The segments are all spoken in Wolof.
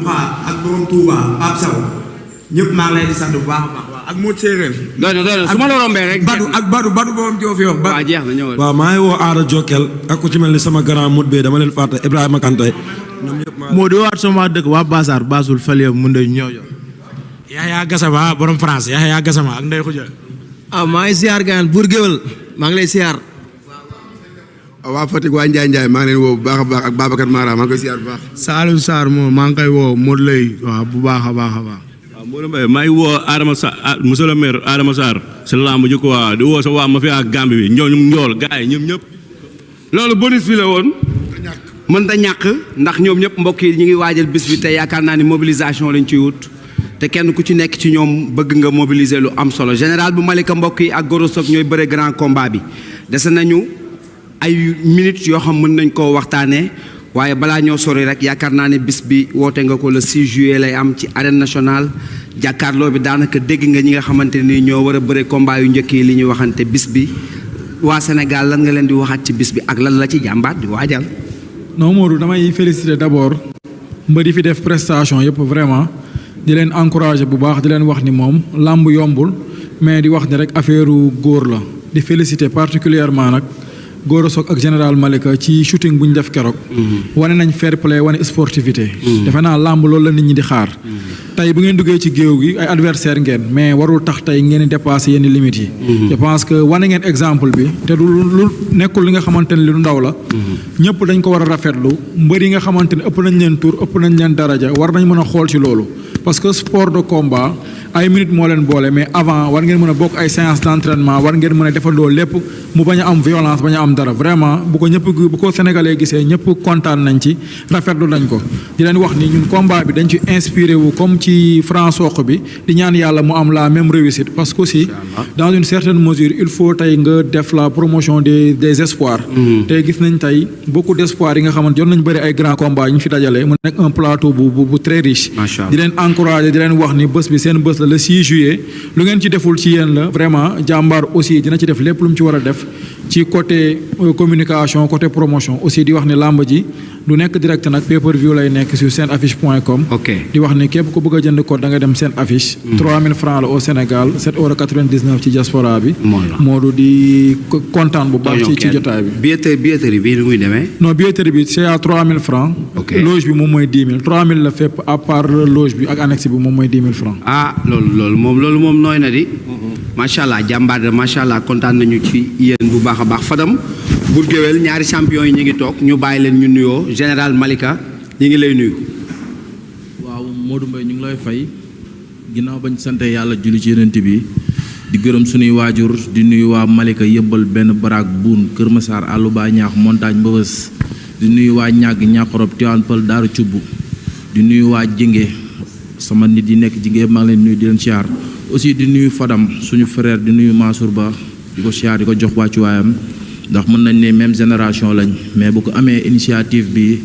Mouha ak borom Touba Pape Sow ñëpp maa ngi leen di sant bu baax a baax ak Modou Séeréer. doy na su ma la rombee rek. Badu borom Diofior. waaw jeex na ñëwal. waaw maa ngi woo Aada Jokkel ak ku ci mel ni sama grand Modou Bey dama leen fàtte Ibrahima Kanté. ñoom ñëpp moo di waat sama dëkk waa Bassar Bassoul Falia mun de ñëw. Yaxya Gassama borom France Yaxya Gassama ak Ndeye Khoudia. maa ngi siyaar gaan Bour Gueweul maa ngi lay siyaar. waa Fatick waa Ndiaye maa ngi leen woo bu baax a baax ak Babacar Mara maa ngi koy siyaar bu baax. Saalum Sarr moom maa ngi koy woo Modou Lay waaw bu baax a baax a baax. waaw Modou Mbaye maa ngi woo Adama Sarr monsieur le maire Adama Sarr sa lamb ji quoi di woo sa waa ma fi ak Gambie bi njool gars yi ñoom ñëpp. loolu bonus bi la woon. mën ta ñàkk ndax ñoom ñëpp mbokk yi ñu ngi waajal bis bi te yaakaar naa ni mobilisation lañ ciy wut te kenn ku ci nekk ci ñoom bëgg nga mobiliser lu am solo général bu Malika mbokk yi ak Goro Sock ñooy bëre grand combat bi dese nañu ay minutes yoo xam mën nañ koo waxtaanee waaye balaa ñoo sori rek yaakaar naa ne bis bi woote nga ko le 6 juillet lay am ci arène nationale jàkkaarloo bi daanaka dégg nga ñi nga xamante ni ñoo war a bëre combat yu njëkk yi li ñuy waxante bis bi waa Sénégal lan nga leen di waxaat ci bis bi ak lan la ci jàmbaat di waajal. non Modou damay féliciter d'abord mbër yi fi def prestation yëpp vraiment di leen encourager bu baax di leen wax ni moom làmb yombul mais di wax ni rek affaire góor la di féliciter particulièrement nag Goro Sock ak général Malika ci shooting bu ñu def keroog. wane nañ fair play wane sportivité. defe naa làmb loolu la nit ñi di xaar. tey bu ngeen duggee ci géew gi ay adversaire ngeen mais warul tax tey ngeen di dépasser yenn limites yi. je pense que wane ngeen exemple bi te du lu nekkul li nga xamante ne lu ndaw la. ñëpp dañ ko war a rafetlu mbër yi nga xamante ne ëpp nañ leen tur ëpp nañ leen daraja war nañ mën a xool ci loolu. parce que sport de combat ay minutes moo leen boole mais avant war ngeen mën a bokk ay séance d'entraînement war ngeen mën a defandoo lépp mu bañ a am violence bañ a am dara vraiment bu ko sénégalais gisee ñëpp kontaan nañ ci rafetlu nañ ko di leen wax ni ñun combat bi dañ ci inspiré wu comme ci franc soq bi di ñaan yàlla mu am la même réussite parce que aussi dans une certaine mesure il faut tey nga def la promotion des espoirs tey gis nañ tey beaucoup d'espoirs yi nga xamante jot nañ bëri ay grands combats yi ñu fi dajale mu nekk un plateau bu très riche di leen encourager di leen wax ni bés bi seen bés la le 6 juillet lu ngeen ci deful ci yéen la vraiment jàmbaar aussi dina ci def lépp lu mu ci war a def ci côté communication côté promotion aussi di wax ni làmb ji du nekk direct nag pay-per-view lay nekk sur senaffiche.com di wax ni képp ku bëgg a jënd code da nga dem seen affiche 3000 francs la au Sénégal 7,99 € ci diaspora bi Modou di kontaan bu baax ci jotaay bi billetterie bi nu muy demee non billetterie bi c'est à 3000 francs loge bi moom mooy 10 000 3000 la fépp à part loge bi ak annexe bi moom mooy 10 000 francs loolu moom nooy na di macha allah jàmbaar de macha allah kontaan nañu ci yéen bu baax a baax Fadam Bour Gueweul ñaari champion yi ñu ngi toog ñu bàyyi leen ñu nuyoo général Malika ñu ngi lay nuyu. waaw Modou Mbaye ñu ngi lay fay ginnaaw bañ sante yàlla julli ci yenent bi di gërëm suñuy waajur di nuyu waa Malika yëbbal benn baraak buun Kër Massar àllu baa ñaax montagne mbëbës di nuyu waa ñàgg ñàqorob Tiwaan Pël Daaru Cubb di nuyu waa Jinge sama nit yi nekk Jinge yëpp maa ngi leen nuyu di leen siyaar aussi di nuyu Fadam suñu frère di nuyu Mansour Ba di ko siyaar di ko jox wàccuwaayam ndax mën nañ ne même génération lañ mais bu ko amee initiative bi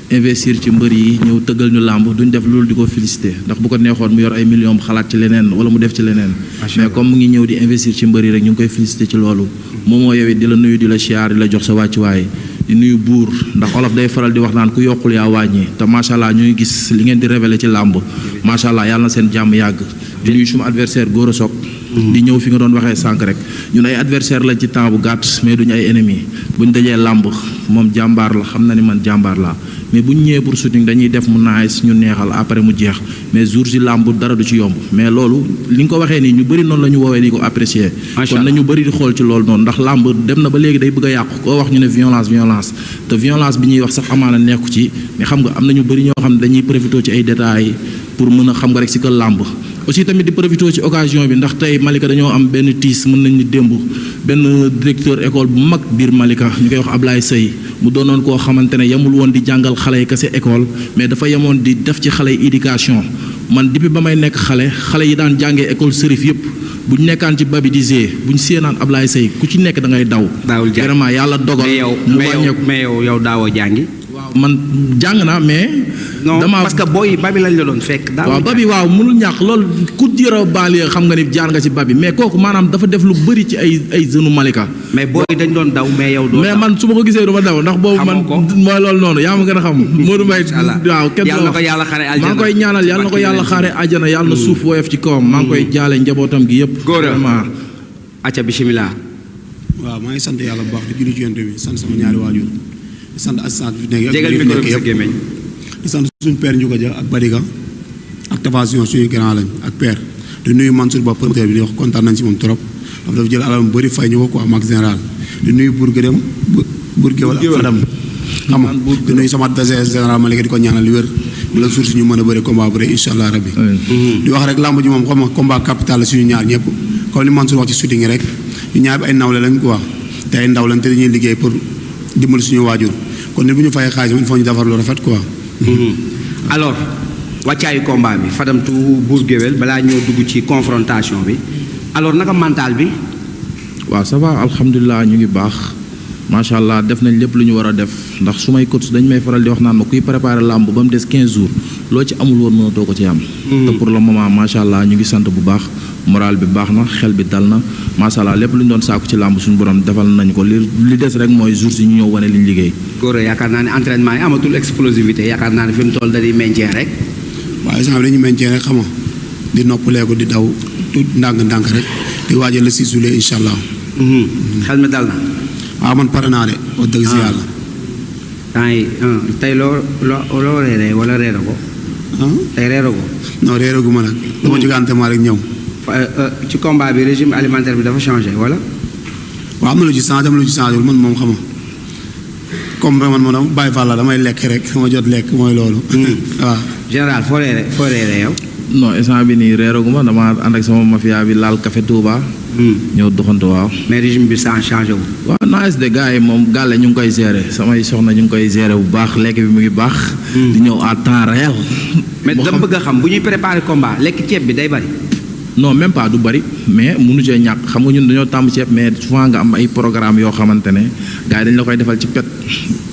investir ci mbër yi ñëw tëggal ñu làmb duñ def loolu di ko féliciter ndax bu ko neexoon mu yor ay millions xalaat ci leneen wala mu def ci leneen mais comme mu ngi ñëw di investir ci mbër yi rek ñu ngi koy féliciter ci loolu moom moo yow it di la nuyu di la siyaar di la jox sa wàccuwaay di nuyu buur ndax olof day faral di wax naan ku yokkul yaa wàññi te macha allah ñuy gis li ngeen di révéler ci làmb macha allah yàlla na seen jàmm yàgg di nuyu suma adversaire Goro Sock di ñëw fi nga doon waxee sànq rek ñun ay adversaire lañ ci temps bu gàtt mais duñu ay ennemis buñ dajee làmb moom jàmbaar la xam na ni man jàmbaar laa mais buñ ñëwee pour shooting dañuy def mu nice ñu neexal après mu jeex mais jour si làmb dara du ci yomb mais loolu li nga ko waxee nii ñu bëri noonu la ñu woowee di ko apprécier kon nañu bëri di xool ci loolu noonu ndax làmb dem na ba léegi day bëgg a yàqu koo wax ñu ne violence te violence bi ñuy wax sax amaana nekku ci mais xam nga am na ñu bëri ñoo xam ne dañuy profité ci ay détails pour mën a xam nga rek si que làmb aussi tamit di profité ci occasion bi ndax tey Malika dañoo am benn tiis mën nañ ni démb benn directeur école bu mag biir Malika ñu koy wax Ablaye Seye mu doonoon koo xamante ne yemul woon di jàngal xale yi kese école mais dafa yemoon di def ci xale yi éducation man depuis ba may nekk xale yi daan jàngee école Serif yëpp bu ñu nekkaan ci babi di Zé bu ñu séenaan Ablaye Seye ku ci nekk da ngay daw. vraiment yàlla dogal. mu wàññeeku mais yow daawoo jàngi. waaw man jàng naa mais non parce que booy babi lañ la doon fekk. waaw babi waaw mënul ñàkk loolu ku jëra baali xam nga ni jaar nga ci babi mais kooku maanaam dafa def lu bëri ci ay jeunes Malika. mais booy dañ doon daw mais yow doo mais man su ma ko gisee du ma daw ndax boobu man mooy loolu noonu yaa ma gën a xam Modou Mbaye waaw kenn yàlla na ko yàlla xaare aljana maa ngi koy ñaanal yàlla na ko yàlla xaare aljana yàlla na suuf woyof ci kawam maa ngi koy jaale njabootam gi yëpp vraiment acca bismillah. waaw maa ngi sant yàlla bu baax di julli ci yonent bi sant sama ñaari waajur di sant assistance bi nekk jégal micro bi sa gémmiñ di sant suñu père Ndiouga Dia ak Badiga ak Tafasion suñu grand lañ ak père di nuyu Mansour Ba promoteur bi di wax kontaan nañ si moom trop dafa jël alal mu bëri fay ñu ko quoi mag général di nuyu Bour Guéwal ak Fadam xam nga di nuyu sama adversaire général Malika di ko ñaanal wér bu la suur si ñu mën a bëri combat bu rëy incha allah rabbi di wax rek lamb ji moom xam nga combat capital la suñu ñaar ñëpp comme li Mansour wax ci shooting rek ñu ñaar bi ay nawle lañ quoi te ay ndaw lañ te dañuy liggéey pour dimbali suñu waajur kon nit bu ñu fayee xaalis il faut ñu defar lu rafet quoi. alors wàccaayu combat bi Fadamtu Bour Guéwal balaa ñoo dugg ci confrontation bi alors naka mental bi. waaw ça va alhamdulilah ñu ngi baax macha allah def nañ lépp lu ñu war a def ndax su may coach dañ may faral di wax naan ma kuy préparer làmb ba mu des 15 jours loo ci amul woon mënatoo ko ci am. te pour le moment macha allah ñu ngi sant bu baax moral bi baax na xel bi dal na macha allah lépp lu ñu doon saaku ci làmb suñu borom defal nañ ko li des rek mooy jours yi ñu ñëw wane li ñu liggéey. góor yaakaar naa ne entraînement yi amatul explosivité yaakaar naa ne fi mu toll dañuy maintien rek. waaw instant bi dañuy maintien rek xam nga di noppaleeku di daw tout ndànk-ndànk rek di waajal le 6 juillet incha allah. xel mi dal na. waaw man pare naa de wax dëgg si yàlla. temps yi tey loo reeree wala reere ko. tey reere ko. non reere gu ma nag. dama jóge entraînement rek ñëw. ci combat bi régime alimentaire bi dafa changé wala. waaw am na lu ci changé am na lu ci changé man moom xam nga comme man dama bàyyi fa la damay lekk rek sama jot lekk mooy loolu. waaw. général foo reere yow. non instant bi nii reeraguma dama ànd ak sama mafia bi laal café Touba. ñëw doxantu waaw. mais régime bi sans changé wu. waaw nice de gars yi moom gàlle ñu ngi koy gérer samay soxna ñu ngi koy gérer bu baax lekk bi mu ngi baax. di ñëw à temps réel. mais dama bëgg a xam bu ñuy préparer combat lekk ceeb bi day bari. non même pas du bari mais mënu cee ñàkk xam nga ñun dañoo tàmm ceeb mais souvent nga am ay programme yoo xamante ne gars yi dañ la koy defal ci pet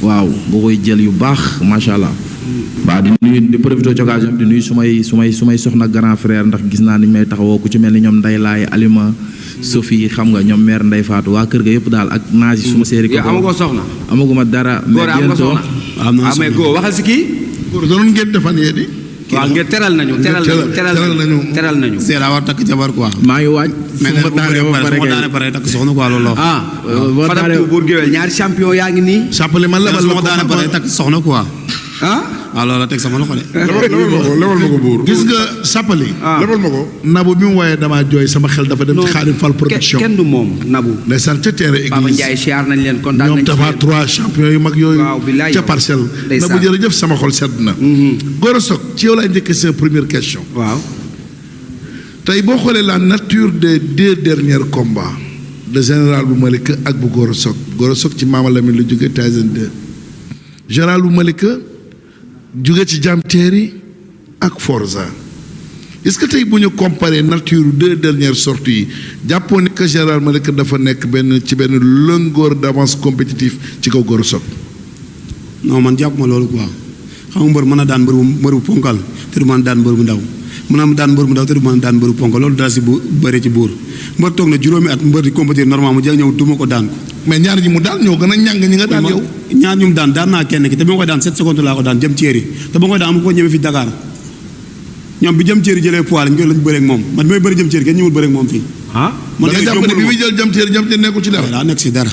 waaw boo koy jël yu baax macha allah. waaw di nuyu di profité ci occasion di nuyu sumay soxna grand frère ndax gis naa ni ñu may taxawoo ku ci mel ni ñoom Ndeye Laay Alima Sophie xam nga ñoom mère Ndeye Fatou waa kër ga yëpp daal ak naaj yi suma séeri ko. yow amagoo soxna. amaguma dara. góor am nga soxna mais góor waxal si kii. góor doon ngeen defan yee di. waaw ngeen teral nañu. Seydou war takk jabar quoi. maa ngi waaj. mais nag bu ma pare takk soxna quoi loolu la. Fadamtu Bour Guéwal ñaari champion yaa ngi nii. sàppale man lebal ma daane pare takk soxna quoi. waaw loolu la teg sama loxo de. lebal ma ko buur. gis nga sàppali. lebal ma ko. Nabu bi mu waaye damaa jooy sama xel dafa dem ci Xaadim Fall production. kenn du moom Nabu. ndeysaan ca terrain église. Baba Ndiaye siyaar nañ leen kontaan nañ ñoom dafa 3 champion yu mag yooyu. waaw bilaay ca parcelle. Nabu jërëjëf sama xol sedd na. Gora Sock ci yow laay njëkk sa première question. waaw. tey boo xoolee la nature des 2 derniers combats de général bu Malika ak bu Gora Sock. Gora Sock ci Mama Lamine la jóge Tyson 2. général bu Malika jóge ci Jam Terry ak Forza est-ce que tey bu ñu comparer nature 2 dernières sorties yi jàppoo ne que général Malika dafa nekk ci benn longueur d'avance compétitif ci kaw Gora Sock. non man jàpp ma loolu quoi xam nga mbër mën a daan mbër bu ponkal te du mën a daan mbër bu ndaw mën a daan mbër bu ndaw te du mën a daan mbër bu ponkal loolu dara si bu bëri ci buur mbër toog na juróomi at mbër di compétir normal mu jag ñëw duma ko daan ko. mais ñaar ñi mu daan ñoo gën a ñàng ñi nga daan yow. ñaar ñu mu daan naa kenn ki te bi ma koy daan 7 secondes laa ko daan jëm ceeri te ba ma koy daan amu ko ñëwee fi Dakar ñoom bi jëm ceeri jëlee poids lañ bëri ak moom man bi may bëri jëm ceeri kenn ñëwul bëri ak moom fii. man nga jàpp ne bi muy jël jëm ceeri nekkul ci dara. daa nekk si dara.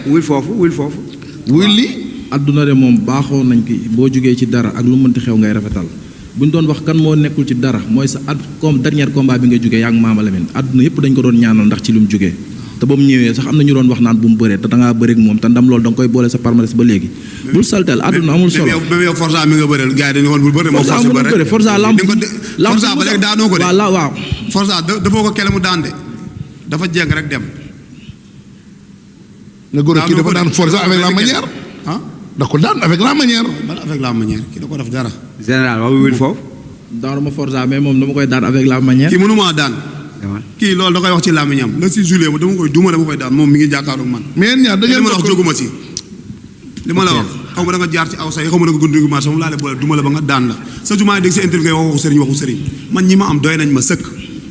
wul foofu. wul li. adduna de moom baaxoo nañ ki boo jógee ci dara ak lu mënti xew ngay rafetal bu ñu doon wax kan moo nekkul ci dara mooy sa comme dernier combat bi nga jógee yaa ngi Mama Lamine adduna yëpp dañ ko doon ñaanal ndax ci lu mu jógee te ba mu ñëwee sax am na ñu doon wax naan bu mu bëree te da ngaa bëreeg moom te ndam loolu da nga koy boole sa palmarès ba léegi bul saltel adduna amul solo même yow Forza mi nga bëreel gars yi dañu woon bul bëre moom Forza lamb Forza ba léegi daanoo ko de waaw Forza dafoo ko kele mu daan de dafa jéng rek dem nga góor kii dafa daan Forza avec la manière da ko daan avec la manière kii da ko def dara général waaw wul foofu daanuma Forza mais moom dama koy daan avec la manière kii mënuma daan kii loolu da koy wax ci làmmiñam le 6 juillet dama koy dama koy daan moom mi ngi jàkkaaru man mais ñaar da ngeen li ma la wax jóguma si li ma la wax xaw ma da nga jaar ci aw say xaw ma da nga gundu marché moom laa lay boole duma la ba nga daan la sa jumaa dégg sa interview ngay waxu sëriñ man ñi ma am doy nañ ma sëkk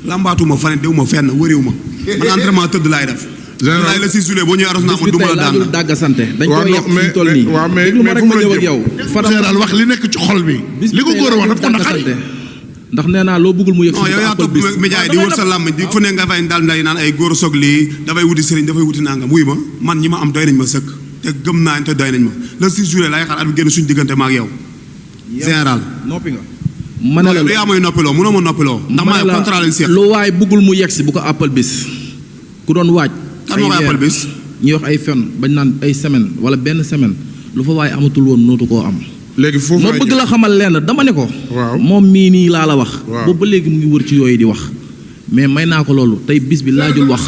lambaatuma fane déw ma fenn wëriw ma man entraînement tëdd laay def général la 6 juillet boo ñëwee arrondissement ma duma la daan la dàgg sante dañ ko yàq fi ñu toll nii déglu ma rek ma ñëw ak yow général wax li nekk ci xol bi li ko góor a wax daf ko naqari ndax nee naa loo bëggul mu yëg non yow yaa topp média yi di wër sa làmmiñ di fu ne nga fay daal nday naan ay góor soog lii dafay wuti sëriñ dafay wuti nangam wuy ma man ñi ma am doy nañ ma sëkk te gëm naa te doy nañ ma le 6 juillet laay xaar at bi génn suñu diggante ma ak yow général noppi nga ma ne la lu yaa mooy noppiloo mënoo ma noppiloo ndax maa contrat lañ seet lu waay bëggul mu yegg si bu ko appal bis ku doon waaj kan moo koy appal bis ñuy wax ay fen bañ naan ay semaine wala benn semaine lu fa waaye amatul woon nootu koo am léegi foofu ma bëgg la xamal lenn dama ne ko moom mii nii laa la wax boobu ba léegi mu ngi wër ci yooyu di wax mais may naa ko loolu tey bis bi laajul wax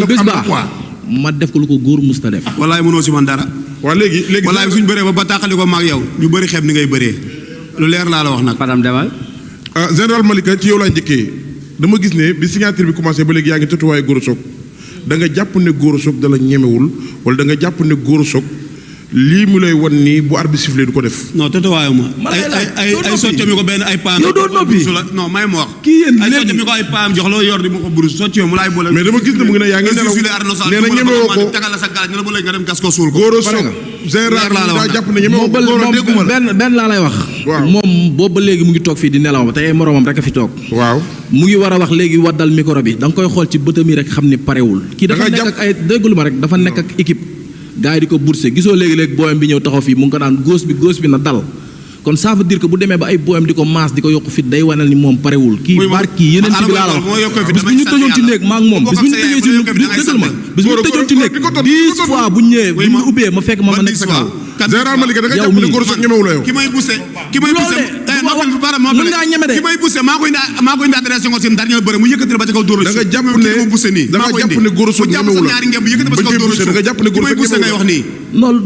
bis baa ma def ko lu ko góor musta def wallaay mënoo si man dara waaw léegi wallaay suñ bëree ba tàqali ko maag yow ñu bëri xeeb ni ngay bëree lu leer laa la wax nag Fadam demal général Malika ci yow laa njëkkee dama gis ne bi signature bi commencé ba léegi yaa ngi tëtuwaaye Gora Sock da nga jàpp ne Gora Sock da la ñemewul wala da nga jàpp ne Gora Sock lii mu lay wan nii bu arbitre sifflé du ko def. non tëtuwaayu ma ay soccam yu ko benn ay paam yow doo noppi non may ma wax kii yéen ay soccam yu ko ay paam jox loo yor di ma ko burus soccam mu laay boole mais dama gis ne mu ngi ne yaa ngi nelaw nee na ñemewoo ko tagal la sa gaal ñu la boole nga dem gas ko suul ko Gora Sock général daa jàpp ne ñemewoo ko Gora dégguma la benn laa lay wax moom boobu ba léegi mu ngi toog fii di nelaw te ay moroomam rek a fi toog waaw mu ngi war a wax léegi waddal micro bi da nga koy xool ci bëtam yi rek xam ni parewul kii dafa nekk ak ay déggulu ma rek dafa nekk ak équipe gars yi di ko bourse gisoo léegi-léegi booyam bi ñëw taxaw fii mu ngi ko daan góos bi na dal kon ça veut dire que bu demee ba ay booyam di ko maas di ko yokk fit day wanal ni moom parewul kii baar kii yeneen ci bi laa la wax bis bu ñu tëjoon ci néeg maa ngi moom bis bu ñu tëjee ci dëggal ma bis bu ñu tëjoon ci néeg 10 fois bu ñëwee bu ñu ubbee ma fekk ma nekk sa kaw général Malika da nga jàpp ne Gora Sock ñemewu la yow ki may poussé mën ngaa ñeme de ki may poussé maa koy indi adressé ngo seen dernier bëre mu yëkkati ba ci kaw dóor da nga jàpp ne Gora Sock ñemewul la ñaari ngem bu yëkkati ba ci kaw dóor da nga jàpp ne Gora Sock ngay wax nii loolu